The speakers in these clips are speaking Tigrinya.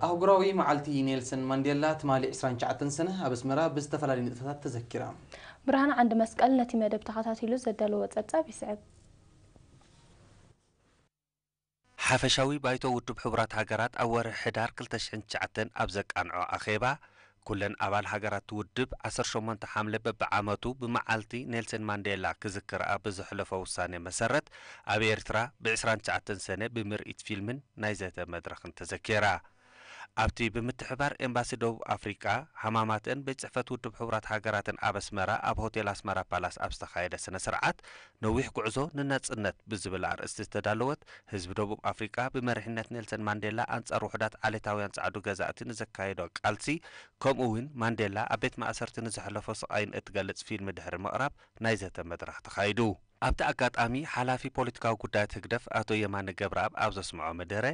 ኣህጉራዊ መዓልቲ ኔልሰን ማንዴላ ትማሊ ዕስራን ትሽዓተን ሰነ ኣብ ኣስመራ ብዝተፈላለዩ ንጥፈታት ተዘኪራ። ብርሃን ዓንዲ መስቀል ነቲ መደብ ተኸታቲሉ ዘዳለዎ ጸብጻብ ይስዕብ። ሓፈሻዊ ባይቶ ውድብ ሕቡራት ሃገራት ኣብ ወርሒ ሕዳር ክልተ ሽሕን ትሽዓተን ኣብ ዘቃንዖ ኣኼባ፣ ኩለን ኣባል ሃገራት ውድብ ዓሰርተ ሸሞንተ ሓምለ በብዓመቱ ብመዓልቲ ኔልሰን ማንዴላ ክዝክርኣ ብዘሕለፎ ውሳኔ መሰረት፣ ኣብ ኤርትራ ብ ዕስራን ትሽዓተን ሰነ ብምርኢት ፊልምን ናይ ዘተ መድረኽን ተዘኪራ። ኣብቲ ብምትሕባር ኤምባሲ ደቡብ ኣፍሪቃ፣ ሃማማተን ቤት ጽሕፈት ውድብ ሕቡራት ሃገራትን ኣብ ኣስመራ ኣብ ሆቴል ኣስመራ ፓላስ ኣብ ዝተኻየደ ስነ ስርዓት፣ ነዊሕ ጉዕዞ ንናጽነት ብዝብል ኣርእስቲ ዝተዳለወት፣ ህዝቢ ደቡብ ኣፍሪቃ ብመሪሕነት ኔልሰን ማንዴላ ኣንጻር ውሑዳት ዓሌታውያን ጻዕዱ ገዛእቲ ንዘካየዶ ቃልሲ፣ ከምኡ እውን ማንዴላ ኣብ ቤት ማእሰርቲ ንዘሕለፎ ስቓይን እትገልጽ ፊልም ድሕሪ ምቕራብ ናይ ዘተ መድረኽ ተኻይዱ። ኣብቲ ኣጋጣሚ ሓላፊ ፖለቲካዊ ጉዳያት ህግደፍ ኣቶ የማነ ገብረኣብ ኣብ ዘስምዖ መደረ፣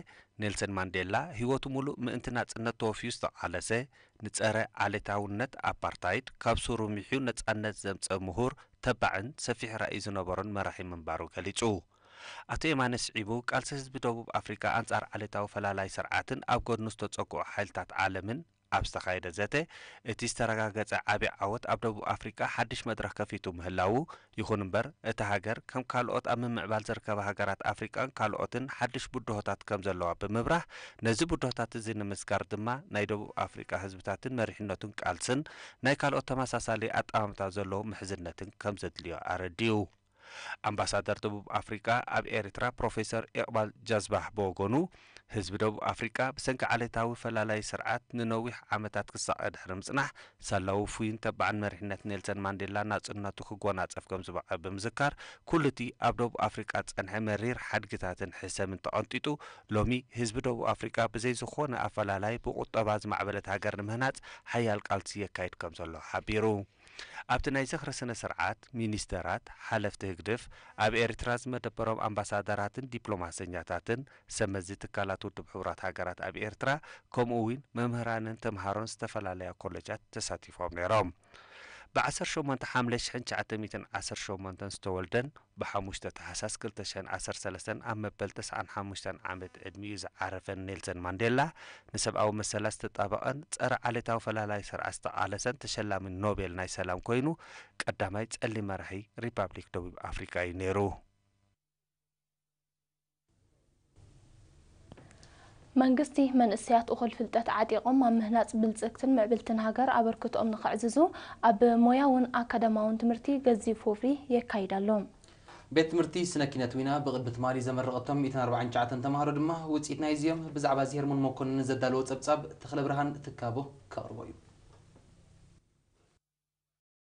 ኔልሰን ማንዴላ ህይወቱ ሙሉእ ምእንቲ ናጽነት ተወፍዩ ዝተቓለሰ፣ ንጸረ ዓሌታውነት ኣፓርታይድ ካብ ሱሩ ሚሕዩ ነጻነት ዘምጸ ምሁር፣ ተባዕን ሰፊሕ ራእይ ዝነበሮን መራሒ ምንባሩ ገሊጹ። ኣቶ የማነ ስዒቡ፣ ቃልሲ ህዝቢ ደቡብ ኣፍሪቃ ኣንጻር ዓሌታዊ ፈላላይ ስርዓትን ኣብ ጎድኑ ዝተጸግዑ ሓይልታት ዓለምን ኣብ ዝተኻየደ ዘተ፣ እቲ ዝተረጋገጸ ዓቢ ዓወት ኣብ ደቡብ ኣፍሪቃ ሓድሽ መድረኽ ከፊቱ ምህላዉ፣ ይኹን እምበር፣ እታ ሃገር ከም ካልኦት ኣብ ምምዕባል ዝርከባ ሃገራት ኣፍሪቃን ካልኦትን ሓድሽ ብድሆታት ከም ዘለዋ ብምብራህ፣ ነዚ ብድሆታት እዚ ንምስጋር ድማ ናይ ደቡብ ኣፍሪቃ ህዝብታትን መሪሕነቱን ቃልስን ናይ ካልኦት ተመሳሳሊ ኣጠማምታ ዘለዎ ምሕዝነትን ከም ዘድልዮ ኣረዲኡ። ኣምባሳደር ደቡብ ኣፍሪቃ ኣብ ኤርትራ ፕሮፌሰር ኢቕባል ጃዝባህ ብወገኑ፣ ህዝቢ ደቡብ ኣፍሪቃ ብሰንኪ ዓሌታዊ ፈላላይ ስርዓት ንነዊሕ ዓመታት ክሳቐ ድሕሪ ምጽናሕ፣ ሳላ ውፉይን ተባዕን መሪሕነት ኔልሰን ማንዴላ ናጽነቱ ክጎናጸፍ ከም ዝበቕዐ ብምዝካር፣ ኩሉ እቲ ኣብ ደቡብ ኣፍሪቃ ዝጸንሐ መሪር ሓድግታትን ሕሰምን ተቐንጢጡ፣ ሎሚ ህዝቢ ደቡብ ኣፍሪቃ ብዘይ ዝኾነ ኣፈላላይ ብቁጠባ ዝማዕበለት ሃገር ንምህናጽ ሓያል ቃልሲ የካይድ ከም ዘሎ ሓቢሩ። ኣብቲ ናይ ዝኽሪ ስነ ስርዓት፣ ሚኒስተራት፣ ሓለፍቲ ህግድፍ፣ ኣብ ኤርትራ ዝመደበሮም ኣምባሳደራትን ዲፕሎማሰኛታትን፣ ሰመዚ ትካላት ውድብ ሕቡራት ሃገራት ኣብ ኤርትራ፣ ከምኡ እውን መምህራንን ተምሃሮን ዝተፈላለያ ኮለጃት ተሳቲፎም ነይሮም። ብ ዓሰርተ ሸሞንተ ሓምለ ሽሕን ትሽዓተ ሚእትን ዓሰርተ ሸሞንተን ዝተወልደን ብ ሓሙሽተ ታሕሳስ ክልተ ሽሕን ዓሰርተ ሰለስተን ኣብ መበል ተስዓን ሓሙሽተን ዓመት ዕድሚኡ ዝዓረፈን ኔልሰን ማንዴላ፣ ንሰብኣዊ መሰላት ዝተጣበቐን ጸረ ዓሌታዊ ፈላላይ ስርዓት ዝተቓለሰን ተሸላሚ ኖቤል ናይ ሰላም ኮይኑ፣ ቀዳማይ ጸሊም መራሒ ሪፓብሊክ ደቡብ ኣፍሪቃ እዩ ነይሩ። መንግስቲ መንእሰያት እኹል ፍልጠት ዓጢቖም ኣብ ምህናጽ ብልጽግትን ምዕብልትን ሃገር ኣበርክቶኦም ንኸዕዝዙ ኣብ ሞያውን ኣካዳማውን ትምህርቲ ገዚፍ ወፍሪ የካይድ ኣሎ። ቤት ትምህርቲ ስነ ኪነት ዊና ብቕድሚ ትማሊ ዘመረቐቶም ሚእትን ኣርባዓን ትሽዓተን ተምሃሮ ድማ ውፅኢት ናይዚኦም። ብዛዕባ እዚ ሄርሞን መኮንን ዘዳለዎ ጸብጻብ ተኽለ ብርሃን ትካቦ ከቕርቦ እዩ።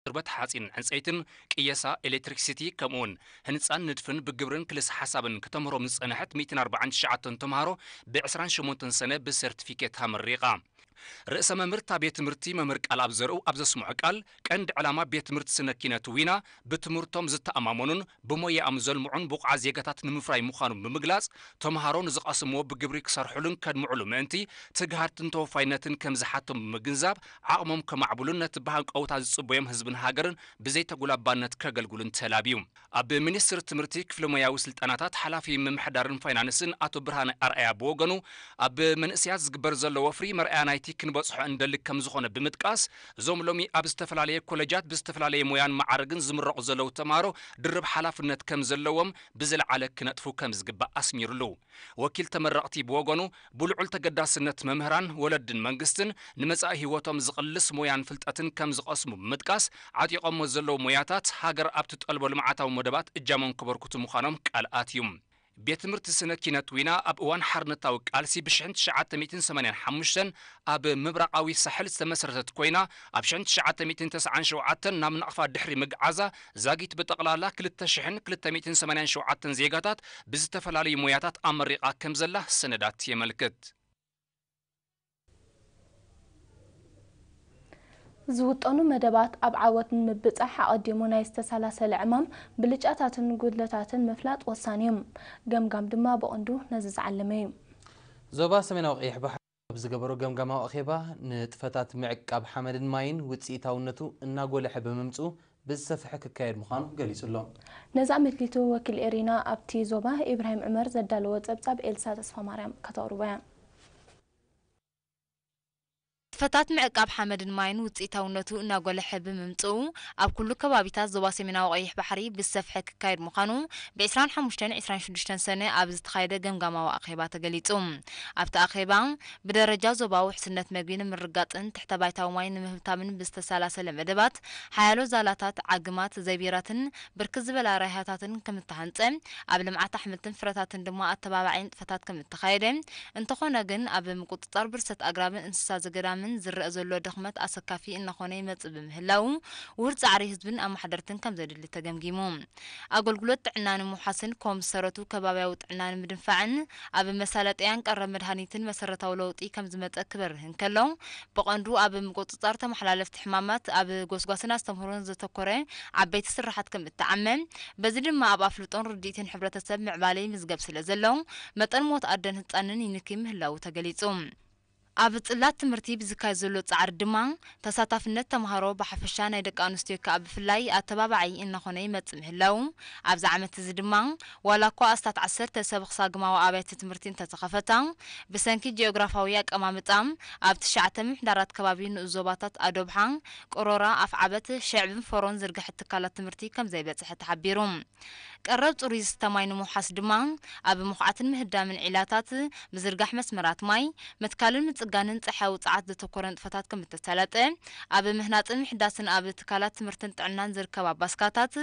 ቅርበት ሓፂን ዕንፀይትን ቅየሳ ኤሌክትሪክሲቲ ከምኡውን ህንፃን ንድፍን ብግብርን ክልስ ሓሳብን ክተምህሮም ዝፀንሐት ሚእትን ኣርባዓን ትሽዓተን ተምሃሮ ብ ዕስራን ሸሞንተን ሰነ ብሰርቲፊኬት ኣመሪቓ። ርእሰ መምህር እታ ቤት ትምህርቲ መምህር ቃል ኣብ ዘርኡ ኣብ ዘስምዖ ቃል፣ ቀንዲ ዕላማ ቤት ትምህርቲ ስነ ኪነት ዊና ብትምህርቶም ዝተኣማመኑን ብሞያኦም ዘልምዑን ብቑዓት ዜጋታት ንምፍራይ ምዃኑ ብምግላጽ፣ ተምሃሮ ንዝቐስምዎ ብግብሪ ክሰርሑሉን ከድምዑሉ ምእንቲ ትግሃትን ተወፋይነትን ከም ዝሓቶም ብምግንዛብ፣ ዓቕሞም ከማዕብሉን ነቲ ብሃንቀውታ ዝጽበዮም ህዝብን ሃገርን ብዘይተጉላባነት ከገልግሉን ተላብዩ። ኣብ ሚኒስትሪ ትምህርቲ ክፍሊ ሞያዊ ስልጠናታት ሓላፊ ምምሕዳርን ፋይናንስን ኣቶ ብርሃነ ኣርኣያ ብወገኑ፣ ኣብ መንእሰያት ዝግበር ዘሎ ወፍሪ መርኣያ ናይቲ ክንበጽሖ እንደሊ ከም ዝኾነ ብምጥቃስ፣ እዞም ሎሚ ኣብ ዝተፈላለየ ኮለጃት ብዝተፈላለየ ሞያን መዓርግን ዝምረቑ ዘለዉ ተምሃሮ ድርብ ሓላፍነት ከም ዘለዎም ብዝለዓለ ክነጥፉ ከም ዝግባእ ኣስሚሩሉ። ወኪል ተመረቕቲ ብወገኑ፣ ብልዑል ተገዳስነት መምህራን፣ ወለድን መንግስትን ንመጻኢ ህይወቶም ዝቕልስ ሞያን ፍልጠትን ከም ዝቐስሙ ብምጥቃስ፣ ዓጢቖሞ ዘለዉ ሞያታት ሃገር ኣብ ትጠልቦ ልምዓታዊ መደባት እጃሞም ከበርክቱ ምዃኖም ቃል ኣትዩ። ቤት ትምህርቲ ስነ ኪነት ዊና ኣብ እዋን ሓርነታዊ ቃልሲ ብ ሽሕን ትሽዓተ ሚእትን ሰማንያን ሓሙሽተን ኣብ ምብራቓዊ ሳሕል ዝተመስረተት ኮይና፣ ኣብ ሽሕን ትሽዓተ ሚእትን ተስዓን ሸውዓተን ናብ ናቕፋ ድሕሪ ምግዓዛ፣ ዛጊት ብጠቕላላ ክልተ ሽሕን ክልተ ሚእትን ሰማንያን ሸውዓተን ዜጋታት ብዝተፈላለዩ ሞያታት ኣመሪቓ ከም ዘላ ሰነዳት የመልክት። ዝውጠኑ መደባት ኣብ ዓወት ንምብጻሕ ኣቐዲሙ ናይ ዝተሰላሰለ ዕማም፣ ብልጫታትን ጉድለታትን ምፍላጥ ወሳኒ እዩ። ገምጋም ድማ ብቐንዱ ነዚ ዝዓለመ እዩ። ዞባ ሰሜናዊ ቀይሕ ባሕሪ ኣብ ዝገበሮ ገምጋማዊ ኣኼባ፣ ንጥፈታት ምዕቃብ ሓመድን ማይን ውፅኢታውነቱ እናጎልሐ ብምምፅኡ ብዝሰፍሐ ክካየድ ምዃኑ ገሊጹ ኣሎ። ነዚ ኣመልኪቱ ወኪል ኤሪና ኣብቲ ዞባ ኢብራሂም ዑመር ዘዳለዎ ጸብጻብ ኤልሳ ተስፋማርያም ከተቕርቦ እያ። ንጥፈታት ምዕቃብ ሓመድን ማይን ውፅኢታውነቱ እናጎለሐ ብምምፅኡ፣ ኣብ ኩሉ ከባቢታት ዞባ ሰሜናዊ ቀይሕ ባሕሪ ብዝሰፍሐ ክካየድ ምዃኑ ብ ዕስራን ሓሙሽተን ዕስራን ሽዱሽተን ሰነ ኣብ ዝተኻየደ ገምጋማዊ ኣኼባ ተገሊጹ። ኣብቲ ኣኼባ፣ ብደረጃ ዞባ ውሕስነት መግቢ ንምርጋጽን ትሕተ ባይታዊ ማይ ንምህብታምን ብዝተሰላሰለ መደባት፣ ሓያሎ ዛላታት፣ ዓግማት፣ ዘይቢራትን ብርክት ዝበላ ራህያታትን ከምእተሃንጸ፣ ኣብ ልምዓት ኣሕምልትን ፍረታትን ድማ ኣተባባዒ ንጥፈታት ከምእተኻየደ፣ እንተኾነ ግን ኣብ ምቁጽጻር ብርሰት ኣግራብን እንስሳ ዘገዳምን ዝረአ ዘሎ ድኽመት ኣሰካፊ እናኾነ ይመጽእ ብምህላው፣ ውሁድ ጻዕሪ ህዝብን ኣማሕደርትን ከም ዘድሊ ተገምጊሙ። ኣገልግሎት ጥዕና ንምውሓስን ከምኡ ዝሰረቱ ከባብያዊ ጥዕና ንምድንፋዕን ኣብ መሳለጥያን ቀረብ መድሃኒትን መሰረታዊ ለውጢ ከም ዝመጸ ክበርህ እንከሎ፣ ብቐንዱ ኣብ ምቁጽጻር ተመሓላለፍቲ ሕማማት፣ ኣብ ጎስጓስን ኣስተምህሮን ዘተኮረ ዓበይቲ ስራሓት ከም እተዓመ፣ በዚ ድማ ኣብ ኣፍልጦን ርድኢትን ሕብረተሰብ ምዕባለ ይምዝገብ ስለ ዘሎ፣ መጠን ሞት ኣደን ህጻንን ይንኪ ምህላዉ ተገሊጹ። ኣብ ጽላት ትምህርቲ ብዝካየድ ዘሎ ጻዕሪ ድማ፣ ተሳታፍነት ተምሃሮ ብሓፈሻ ናይ ደቂ ኣንስትዮ ከኣ ብፍላይ ኣተባባዒ እናኾነ ይመጽእ ምህላዉ፣ ኣብዚ ዓመት እዚ ድማ ዋላ እኳ ኣስታት ዓሰርተ ሰብ ክሳግማዊ ኣብያተ ትምህርቲ እንተተኸፈታ፣ ብሰንኪ ጂኦግራፋዊ ኣቀማምጣ ኣብ ትሽዓተ ምምሕዳራት ከባቢ ንኡስ ዞባታት ኣዶብሓ፣ ቅሮራ፣ ኣፍዓበት፣ ሽዕብን ፈሮን ዝርግሐት ትካላት ትምህርቲ ከም ዘይበጽሐ ተሓቢሩ። ቀረብ ጽሩይ ዝስተ ማይ ንምውሓስ ድማ፣ ኣብ ምኹዓትን ምህዳምን ዒላታት፣ ምዝርጋሕ መስመራት ማይ፣ ምትካልን ምጽጋንን ጸሓያዊ ጸዓት ዘተኮረ ንጥፈታት ከም እተሳለጠ፣ ኣብ ምህናጽን ምሕዳስን ኣብ ትካላት ትምህርትን ጥዕናን ዝርከባ ባስካታት፣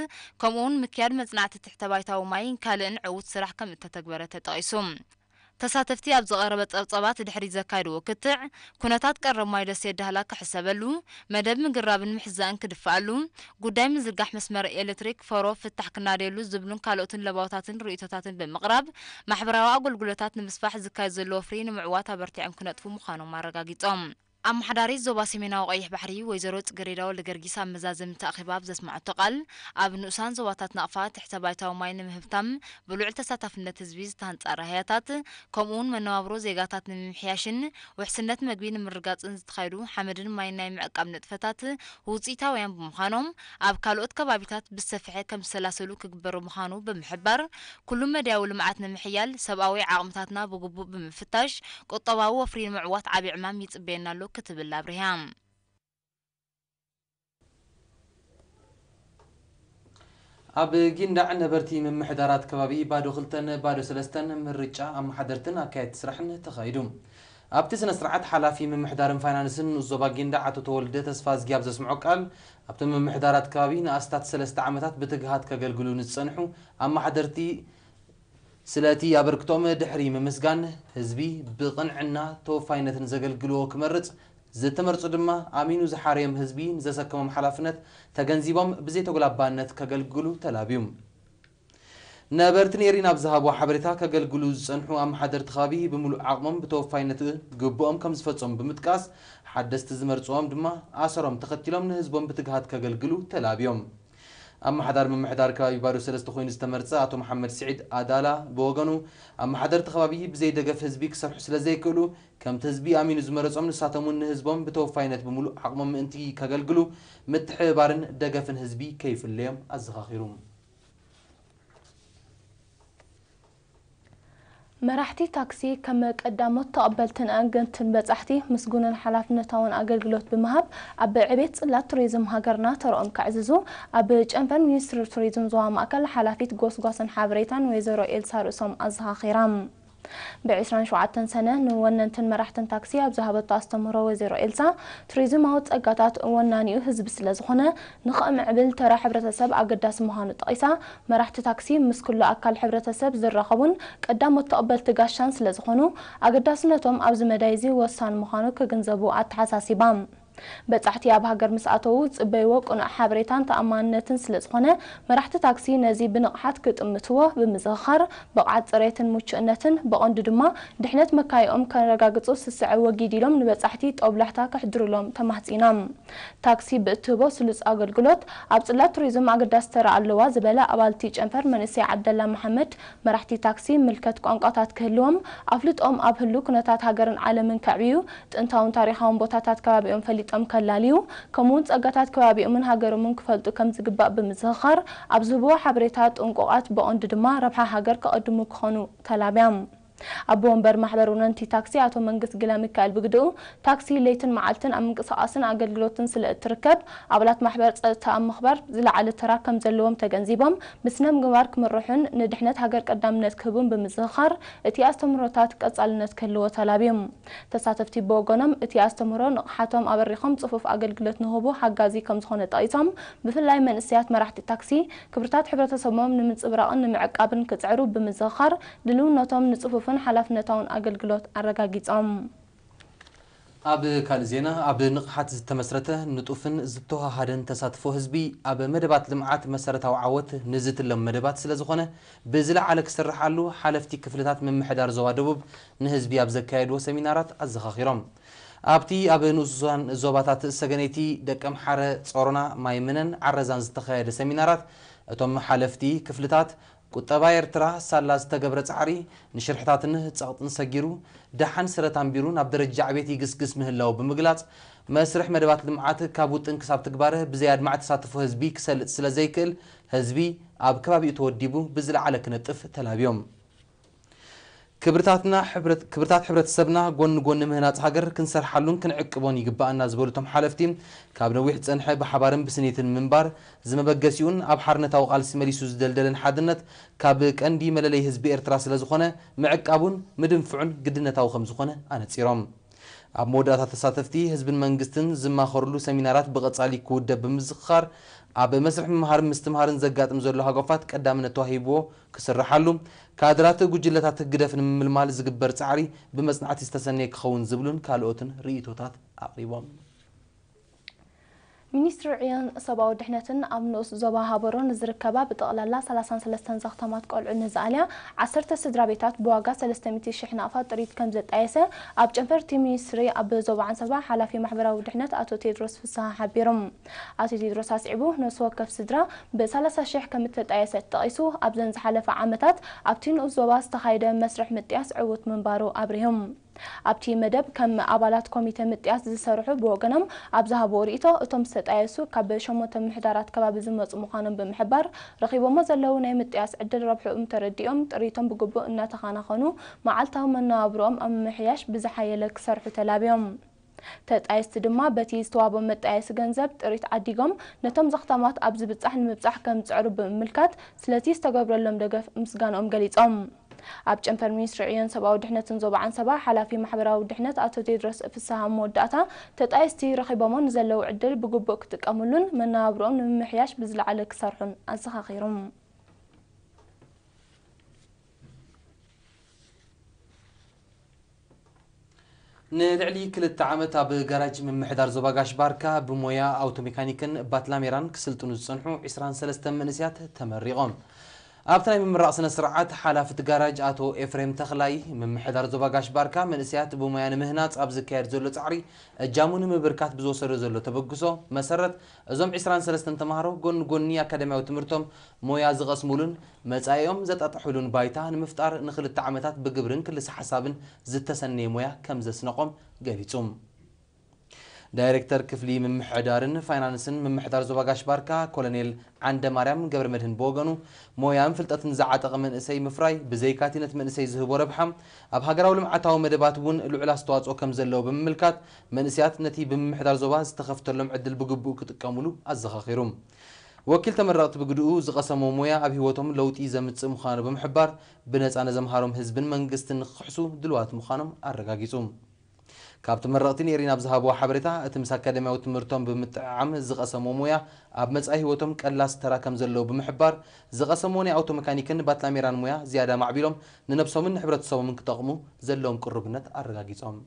ከምኡውን ምክያድ መጽናዕቲ ትሕተ ባይታዊ ማይን ካልእን ዕዉት ስራሕ ከም እተተግበረ ተጠቒሱ። ተሳተፍቲ ኣብ ዝቐረበ ጸብጻባት ድሕሪ ዘካየድዎ ክትዕ፣ ኩነታት ቀረብ ማይ ደሴት ዳህላክ ክሕሰበሉ፣ መደብ ምግራብን ምሕዛእን ክድፋኣሉ፣ ጉዳይ ምዝርጋሕ መስመር ኤሌክትሪክ ፈሮ ፍታሕ ክናደየሉ ዝብሉን ካልኦትን ለባውታትን ርእይቶታትን ብምቕራብ፣ ማሕበራዊ ኣገልግሎታት ንምስፋሕ ዝካየድ ዘሎ ወፍሪ ንምዕዋት ኣበርቲዖም ክነጥፉ ምዃኖም ኣረጋጊጾም። ኣመሓዳሪት ዞባ ሰሜናዊ ቀይሕ ባሕሪ ወይዘሮ ጽጌሬዳ ወልደገርጊስ ኣብ መዛዘሚ እቲ ኣኼባ ኣብ ዘስምዐቶ ቃል፣ ኣብ ንኡሳን ዞባታት ናቕፋ ትሕተ ባይታዊ ማይ ንምህብታም ብልዑል ተሳታፍነት ህዝቢ ዝተሃንጻ ራህያታት፣ ከምኡውን መነባብሮ ዜጋታት ንምምሕያሽን ውሕስነት መግቢ ንምርጋጽን ዝተኻየዱ ሓመድን ማይን ናይ ምዕቃብ ንጥፈታት ውጽኢታውያን ብምዃኖም፣ ኣብ ካልኦት ከባቢታት ብሰፍሐ ከም ዝሰላሰሉ ክግበር ምዃኑ ብምሕባር፣ ኩሉ መዳያዊ ልምዓት ንምሕያል ሰብኣዊ ዓቕምታትና ብግቡእ ብምፍታሽ፣ ቁጠባዊ ወፍሪ ንምዕዋት ዓቢ ዕማም ይጽበየና ኣሎ ክትብል ኣብሪሃ። ኣብ ጊንዳዕ ነበርቲ ምምሕዳራት ከባቢ ባዶ ክልተን ባዶ ሰለስተን ምርጫ ኣመሓደርትን ኣካየድቲ ስራሕን ተኻይዱ። ኣብቲ ስነ ስርዓት ሓላፊ ምምሕዳርን ፋይናንስን ንኡስ ዞባ ጊንዳዕ ኣቶ ተወልደ ተስፋዝጊ ኣብ ዘስምዖ ቃል፣ ኣብቲ ምምሕዳራት ከባቢ ንኣስታት ሰለስተ ዓመታት ብትግሃት ከገልግሉ ንዝጸንሑ ኣመሓደርቲ፣ ስለቲ ኣበርክቶኦም ድሕሪ ምምስጋን፣ ህዝቢ ብቕንዕና ተወፋይነትን ዘገልግልዎ ክመርጽ ዝተመርጹ ድማ ኣሚኑ ዝሓረዮም ህዝቢ ንዘሰከሞም ሓላፍነት ተገንዚቦም ብዘይተጉላባነት ከገልግሉ ተላብዩ። ነበርቲ ኔሪን ኣብ ዝሃብዎ ሓበሬታ፣ ከገልግሉ ዝጸንሑ ኣመሓደርቲ ከባቢ ብምሉእ ዓቕሞም ብተወፋይነት ግቡኦም ከም ዝፈጸሙ ብምጥቃስ፣ ሓደስቲ ዝመርጽዎም ድማ ኣሰሮም ተኸቲሎም ንህዝቦም ብትግሃት ከገልግሉ ተላብዮም። ኣመሓዳሪ ምምሕዳር ከባቢ ባዶ ሰለስተ ኮይኑ ዝተመርጸ ኣቶ መሓመድ ስዒድ ኣዳላ ብወገኑ፣ ኣመሓደርቲ ከባቢ ብዘይ ደገፍ ህዝቢ ክሰርሑ ስለ ዘይክእሉ፣ ከምቲ ህዝቢ ኣሚኑ ዝመረጾም ንሳቶም እውን ንህዝቦም ብተወፋይነት ብምሉእ ዓቕሞም ምእንቲ ከገልግሉ ምትሕብባርን ደገፍን ህዝቢ ከይፍለዮም ኣዘኻኺሩ። መራሕቲ ታክሲ ከም ቀዳሞት ተቐበልትን ኣገንትን በጻሕቲ ምስጉንን ሓላፍነታውን ኣገልግሎት ብምሃብ ኣብ ዕቤት ጽላት ቱሪዝም ሃገርና ተርኦም ከዕዝዙ ኣብ ጨንፈር ሚኒስትሪ ቱሪዝም ዞባ ማእከል ሓላፊት ጎስጓስን ሓበሬታን ወይዘሮ ኤልሳ ርእሶም ኣዘኻኺራ። ብ ዕስራን ሸውዓተን ሰነ ንወነንትን መራሕትን ታክሲ ኣብ ዝሃበቶ ኣስተምህሮ ወይዘሮ ኤልሳ፣ ቱሪዝማዊ ጸጋታት ወናኒኡ ህዝቢ ስለ ዝኾነ፣ ንኽምዕብል ተራ ሕብረተሰብ ኣገዳሲ ምዃኑ ጠቒሳ፣ መራሕቲ ታክሲ ምስ ኩሉ ኣካል ሕብረተሰብ ዝራኸቡን ቀዳሞት ተቐበልቲ ጋሻን ስለ ዝኾኑ፣ ኣገዳስነቶም ኣብዚ መዳይ እዚ ወሳኒ ምዃኑ ክግንዘቡ ኣተሓሳሲባ። በጻሕቲ ኣብ ሃገር ምስ ኣተዉ ዝጽበይዎ ቅኑዕ ሓበሬታን ተኣማንነትን ስለ ዝኾነ፣ መራሕቲ ታክሲ ነዚ ብንቕሓት ክጥምትዎ ብምዝኽኻር፣ ብቕዓት ጽሬትን ምቹእነትን፣ ብቐንዱ ድማ ድሕነት መካይኦም ከረጋግጹ ስስዐ ወጊድ ኢሎም ንበጻሕቲ ጦብላሕታ ከሕድሩሎም ተማሕጺኖም። ታክሲ ብእትህቦ ስሉስ ኣገልግሎት ኣብ ጽላት ቱሪዝም ኣገዳሲ ተራ ኣለዋ ዝበላ ኣባልቲ ጨንፈር መንእሰይ ዓብደላ መሓመድ፣ መራሕቲ ታክሲ ምልከት ቋንቋታት ክህልዎም፣ ኣፍልጦም ኣብ ህሉ ኩነታት ሃገርን ዓለምን ከዕብዩ፣ ጥንታውን ታሪኻውን ቦታታት ከባቢኦም ፈሊጦም ከላልዩ፣ ከምኡውን ጸጋታት ከባቢኦምን ሃገሮምን ክፈልጡ ከም ዝግባእ ብምዝኽኻር፣ ኣብ ዝህብዎ ሓበሬታ ጥንቁቓት፣ ብቐንዱ ድማ ረብሓ ሃገር ከቐድሙ ክኾኑ ተላብያ። ኣቦ ወንበር ማሕበር ወነንቲ ታክሲ ኣቶ መንግስት ግለ ሚካኤል ብግድኡ፣ ታክሲ ለይትን መዓልትን ኣብ ምንቅስቓስን ኣገልግሎትን ስለ እትርከብ፣ ኣባላት ማሕበር ጸጥታ ኣብ ምኽባር ዝለዓለ ተራ ከም ዘለዎም ተገንዚቦም፣ ብስነ ምግባር ክምርሑን ንድሕነት ሃገር ቀዳምነት ክህቡን ብምዝኽኻር፣ እቲ ኣስተምህሮታት ቀጻልነት ክህልዎ ተላብዮም። ተሳተፍቲ ብወገኖም፣ እቲ ኣስተምህሮ ንቕሓቶም ኣበሪኾም ጽፉፍ ኣገልግሎት ንህቡ ሓጋዚ ከም ዝኾነ ጠቒሶም፣ ብፍላይ መንእሰያት መራሕቲ ታክሲ፣ ክብርታት ሕብረተሰቦም ንምንጽብራቕን ንምዕቃብን ክጽዕሩ ብምዝኽኻር፣ ድልውነቶም ንጽፉፍን ሓላፍነታውን ኣገልግሎት ኣረጋጊጾም። ኣብ ካልእ ዜና፣ ኣብ ንቕሓት ዝተመስረተ ንጡፍን ዝተወሃሃደን ተሳትፎ ህዝቢ ኣብ መደባት ልምዓት መሰረታዊ ዓወት ንዝትለም መደባት ስለ ዝኾነ፣ ብዝለዓለ ክስርሓሉ ሓለፍቲ ክፍልታት ምምሕዳር ዞባ ደቡብ ንህዝቢ ኣብ ዘካየድዎ ሰሚናራት ኣዘኻኺሮም። ኣብቲ ኣብ ንኡሳን ዞባታት ሰገነይቲ፣ ደቀምሓረ፣ ጾሮና፣ ማይምነን ዓረዛን ዝተኻየደ ሰሚናራት፣ እቶም ሓለፍቲ ክፍልታት፣ ቁጠባ ኤርትራ ሳላ ዝተገብረ ጻዕሪ፣ ንሽርሕታትን ጸቕጥን ሰጊሩ፣ ደሓን ስረት ኣንቢሩ ናብ ደረጃ ዕቤት ይግስግስ ምህላዉ ብምግላጽ፣ መስርሕ መደባት ልምዓት ካብ ውጥን ክሳብ ትግባረ ብዘይ ኣድማዒ ተሳትፎ ህዝቢ ክሰልጥ ስለ ዘይክእል፣ ህዝቢ ኣብ ከባቢኡ ተወዲቡ ብዝለዓለ ክነጥፍ ተላብዮም። ክብርታትና ሕብረት-፣ ክብርታት ሕብረተሰብና ጎኒ ጎኒ ምህናጽ ሃገር ክንሰርሓሉን ክንዕቅቦን ይግባኣና ዝበሉ እቶም ሓለፍቲ፣ ካብ ነዊሕ ዝጸንሐ ብሓባርን ብስኒትን ምንባር ዝመበገሲኡን ኣብ ሓርነታዊ ቃልሲ መሊሱ ዝደልደለን ሓድነት ካብ ቀንዲ መለለይ ህዝቢ ኤርትራ ስለ ዝኾነ፣ ምዕቃቡን ምድንፍዑን ግድነታዊ ከም ዝኾነ ኣነጺሮም። ኣብ መወዳእታ ተሳተፍቲ ህዝብን መንግስትን ዝማኸርሉ ሰሚናራት ብቐጻሊ ክውደብ ብምዝኽኻር፣ ኣብ መስርሕ ምምሃርን ምስትምሃርን ዘጋጥም ዘሎ ሃጓፋት ቀዳምነት ተዋሂብዎ ክስርሓሉ፣ ካድራት ጉጅለታት ህግደፍ ንምምልማል ዝግበር ጻዕሪ ብመጽናዕቲ ዝተሰነየ ክኸውን ዝብሉን ካልኦትን ርእይቶታት ኣቕሪቦም። ሚኒስትሪ ዕዮን ሰብኣዊ ድሕነትን ኣብ ንኡስ ዞባ ሃበሮ ንዝርከባ ብጠቕላላ ሰላሳን ሰለስተን ዘኽተማት ቆልዑ ንዝኣልያ ዓሰርተ ስድራ ቤታት ብዋጋ ሰለስተ ሚእቲ ሽሕ ናቕፋ ጥሪት ከም ዘጣየሰ ኣብ ጨንፈር እቲ ሚኒስትሪ ኣብ ዞባ ዓንሰባ ሓላፊ ማሕበራዊ ድሕነት ኣቶ ቴድሮስ ፍስሃ ሓቢሮም። ኣቶ ቴድሮስ ኣስዒቡ፣ ነፍሲ ወከፍ ስድራ ብሰላሳ ሽሕ ከም እተጣየሰት ጠቒሱ፣ ኣብዘን ዝሓለፋ ዓመታት ኣብቲ ንኡስ ዞባ ዝተኻየደ መስርሕ ምጥያስ ዕዉት ምንባሩ ኣብሪሆም። ኣብቲ መደብ ከም ኣባላት ኮሚተ ምጥያስ ዝሰርሑ ብወገኖም ኣብ ዝሃብዎ ርእይቶ፣ እቶም ዝተጣየሱ ካብ ሸሞንተ ምምሕዳራት ከባቢ ዝመጹ ምዃኖም ብምሕባር፣ ረኺቦሞ ዘለዉ ናይ ምጥያስ ዕድል ረብሕኦም ተረዲኦም ጥሪቶም ብግቡእ እናተኸናኸኑ መዓልታዊ መነባብሮኦም ኣብ ምምሕያሽ ብዝሓየለ ክሰርሑ ተላብዮም። ተጣየስቲ ድማ በቲ ዝተዋህቦም መጣየሲ ገንዘብ ጥሪት ዓዲጎም ነቶም ዘኽተማት ኣብ ዝብጻሕ ንምብጻሕ ከም ዝጽዕሩ ብምምልካት ስለቲ ዝተገብረሎም ደገፍ ምስጋንኦም ገሊጾም። ኣብ ጨንፈር ሚኒስትሪ ዕዮን ሰብኣዊ ድሕነትን ዞባ ዓንሰባ ሓላፊ ማሕበራዊ ድሕነት ኣቶ ቴድሮስ ፍስሃ ኣብ መወዳእታ፣ ተጣየስቲ ረኺቦሞ ንዘለዉ ዕድል ብግቡእ ክጥቀምሉን መነባብሮኦም ንምምሕያሽ ብዝለዓለ ክሰርሑን ኣዘኻኺሮም። ንልዕሊ ክልተ ዓመት ኣብ ጋራጅ ምምሕዳር ዞባ ጋሽ ባርካ ብሞያ ኣውቶሜካኒክን ባትላሜራን ክስልጥኑ ዝጸንሑ ዒስራን ሰለስተን መንእሰያት ተመሪቖም። ኣብቲ ናይ ምምራቕ ስነ ስርዓት፣ ሓላፊ እቲ ጋራጅ ኣቶ ኤፍሬም ተኽላይ፣ ምምሕዳር ዞባ ጋሽ ባርካ መንእሰያት ብሞያ ንምህናጽ ኣብ ዝካየድ ዘሎ ጻዕሪ እጃሙ ንምብርካት ብዝወሰዶ ዘሎ ተበግሶ መሰረት፣ እዞም ዒስራን ሰለስተን ተማሃሮ ጎኒ ጎኒ ኣካዳሚያዊ ትምህርቶም ሞያ ዝቐስሙሉን መጻኢኦም ዘጣጥሑሉን ባይታ ንምፍጣር ንኽልተ ዓመታት ብግብርን ክልሰ ሓሳብን ዝተሰነየ ሞያ ከም ዘስነቖም ገሊጹ። ዳይሬክተር ክፍሊ ምምሕዳርን ፋይናንስን ምምሕዳር ዞባ ጋሽ ባርካ ኮሎኔል ዓንደ ማርያም ገብረ መድህን ብወገኑ፣ ሞያን ፍልጠትን ዝዓጠቐ መንእሰይ ምፍራይ ብዘይካቲ ነቲ መንእሰይ ዝህቦ ረብሓ፣ ኣብ ሃገራዊ ልምዓታዊ መደባት እውን ልዑል ኣስተዋጽኦ ከም ዘለዎ ብምምልካት፣ መንእሰያት ነቲ ብምምሕዳር ዞባ ዝተኸፍተሎም ዕድል ብግቡእ ክጥቀሙሉ ኣዘኻኺሩ። ወኪል ተመረቕቲ ብግድኡ፣ ዝቐሰሞ ሞያ ኣብ ህይወቶም ለውጢ ዘምጽእ ምዃኑ ብምሕባር፣ ብነጻ ነዘምሃሮም ህዝብን መንግስትን ንክኽሕሱ ድልዋት ምዃኖም ኣረጋጊጹ። ካብ ተመረቕቲ ኔሪን ኣብ ዝሃብዎ ሓበሬታ፣ እቲ ምስ ኣካዳሚያዊ ትምህርቶም ብምጥዕዓም ዝቐሰሞ ሞያ ኣብ መጻኢ ህይወቶም ቀላስ ተራ ከም ዘለዎ ብምሕባር፣ ዝቐሰምዎ ናይ ኣውቶ መካኒክን ባትላሜራን ሞያ ዝያዳ ማዕቢሎም ንነብሶምን ንሕብረተሰቦምን ክጠቕሙ ዘለዎም ቅሩብነት ኣረጋጊጾም።